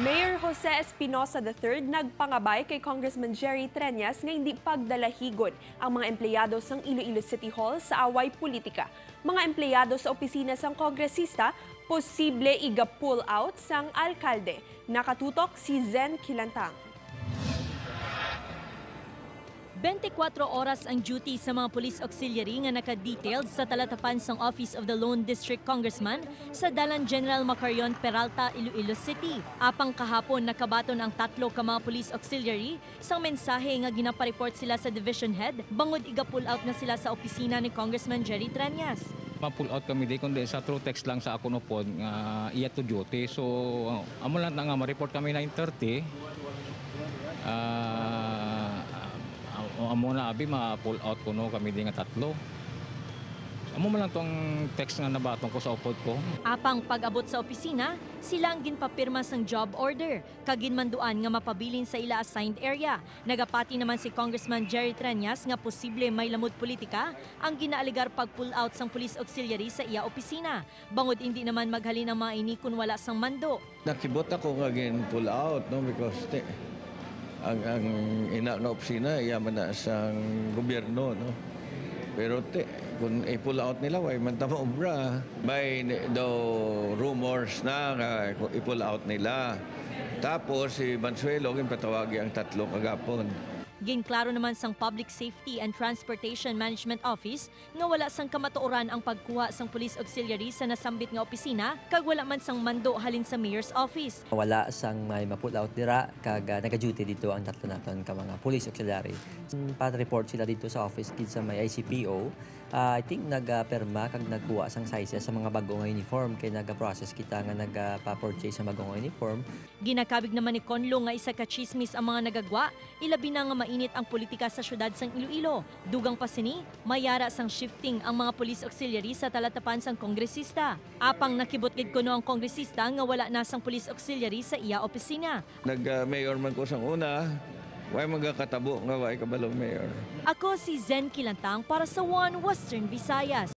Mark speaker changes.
Speaker 1: Mayor Jose Espinosa III nagpangabay kay Congressman Jerry Treñas nga hindi pagdalahigon ang mga empleyado sang Iloilo City Hall sa away politika. Mga empleyado sa opisina sang kongresista posible iga-pull out sang alkalde. Nakatutok si Zen Kilantang.
Speaker 2: 24 oras ang duty sa mga police auxiliary nga naka-detailed sa talatapan sang Office of the Lone District Congressman sa Dalan General Macarion Peralta, Iloilo City. Apang kahapon, nakabaton ang tatlo ka mga police auxiliary sang mensahe nga ginapareport sila sa division head bangod iga-pull out na sila sa opisina ni Congressman Jerry Treñas.
Speaker 3: Ma-pull out kami di kundi sa through text lang sa ako upod nga iya to duty. So amo lang na nga ma-report kami 9:30. Amo na abi ma-pull out kuno kami di nga tatlo. Amo man lang tong text nga nabaton ko sa upod ko.
Speaker 2: Apang pag-abot sa opisina, sila ang ginpapirma sang job order, kag ginmanduan nga mapabilin sa ila assigned area. Nagapati naman si Congressman Jerry Treñas nga posible may lamod politika ang ginaaligar pag-pull out sang police auxiliary sa iya opisina. Bangod hindi naman maghalin ang mga ini kung wala sang mando.
Speaker 4: Nakibot ako nga gin pull out, no, because te, ang ina nga opisina iya man na sang gobyerno, no, pero te kung i-pull out nila, way man ta maobra. May daw rumors na nga i-pull out nila, tapos si Bansuelo ginpatawagi ang tatlo kagapon.
Speaker 2: Ginklaro naman sang Public Safety and Transportation Management Office nga wala sang kamatuoran ang pagkuha sang police auxiliary sa nasambit nga opisina kag wala man sang mando halin sa mayor's office.
Speaker 5: Wala sang may ma-pull out dira kag naga-duty dito ang tatlo naton ka mga police auxiliary. Pa-report sila dito sa office gid sa may ICPO. I think nagperma kag nagkuha sang sizes sa mga bago nga uniform kay naga-process kita nga nagpa-purchase sa bago nga uniform.
Speaker 2: Ginakabig naman ni Conlo nga isa ka chismis ang mga nagagwa, ilabi na nga mainit ang politika sa syudad sang Iloilo. Dugang pa sini, mayara sang shifting ang mga police auxiliary sa talatapan sang kongresista. Apang nakibot gid kuno ang kongresista nga wala na sang police auxiliary sa iya opisina.
Speaker 4: Nag-mayor man ko sang una, way magakatabo nga way kabalong mayor.
Speaker 2: Ako si Zen Kilantang para sa One Western Visayas.